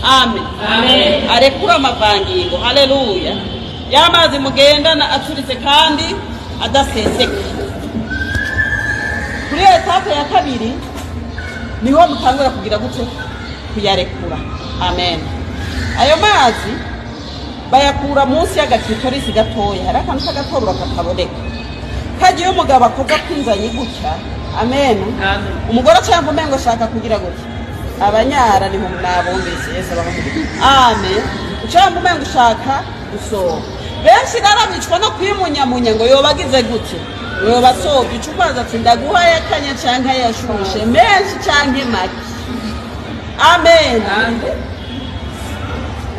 Amen. Amen. Arekura amavangingo. Haleluya. Ya mazi mugendana acuritse kandi adaseseka. Kuri étape ya kabiri niho mutangura kugira gute? Kuyarekura. Amen. Ayo mazi bayakura munsi y'agaclitoris gatoya. Hari akantu k'agatoboro kataboneka kagiye. Umugabo akoza kwinzanye gutya, amen. Amen. Umugore cyangwa umengo ashaka kugira gutya, abanyara niho nabumvise. Yesu abaho. Amen. Cyangwa umengo ushaka gusohoka. Benshi rero bicwa no kwimunyamunya ngo yobagize gute, yoba asobye. Uca umazi ati: "Ndaguha ayakanya canke ayashushe, menshi canke make?" Amen. Amen.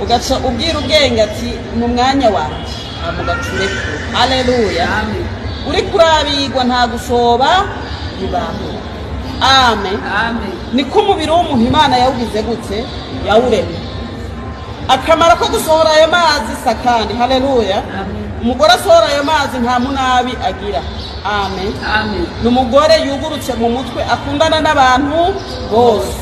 Ugaca ubwira ubwenge ati: "Mu mwanya wanje." Hama ugaca urekura. Haleluya. Amen. Uri kurabigwa, nta gusoba bibaho. Amen. Amen. Niko umubiri w'umuntu Imana yawugize gute? Yawuremye. Akamaro ko gusohora ayo mazi sakandi. Haleluya. Amen. Umugore asohora ayo mazi nta munabi agira. Amen. Amen. Ni umugore yugurutse mu mutwe, akundana n'abantu bose.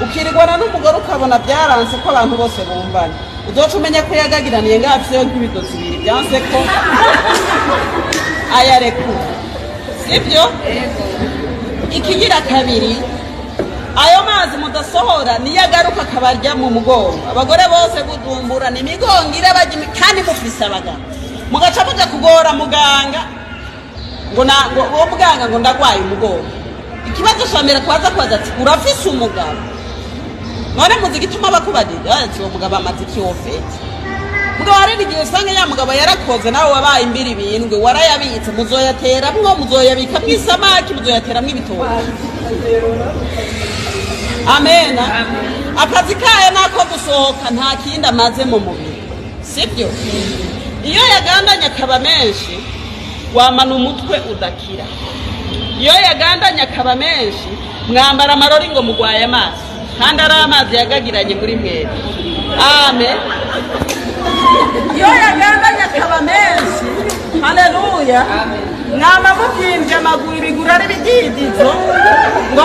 Ukirirwana n'umugore ukabona byaranse ko abantu bose bumvana, uzoca umenya ko yagagiraniye ngaho, afiseyo nk'ibidozi bibiri byanse ko ayarekura, sibyo? Ego. Ikigira kabiri, ayo mazi mudasohora niyo agaruka akabarya mu mugongo. Abagore bose bujumbura ni imigongo irabajya, kandi mufise abagabo, mugaca muja kugora muganga ngo na ngo uwo muganga ngo ndagwaye umugongo. Ikibazo ca mbere kwaza kwaza ati: "Urafise umugabo?" None muzi igituma bakubadira ati: "Uwo mugabo amaze iki?" Wofete mugabo hari igihe usanga ya mugabo yarakoze, nawe wabaye imbiri bindwi warayabitse. Muzoyateramwo, muzoyabikamwo isamaki, muzoyateramwo ibitoki. Amena. Akazi kayo nako gusohoka, nta kindi amaze mu mubiri, sibyo? Iyo yagandanye akaba menshi, wamana umutwe udakira. Iyo yagandanye akaba menshi, mwambara amarori ngo mugwaye amaso, kandi ari amazi yagagiranye muri mwebwe. Amen. Iyo yagandanye akaba menshi, haleluya, mwama mubyimbye amaguru, ibiguru ari ibididizo ngo.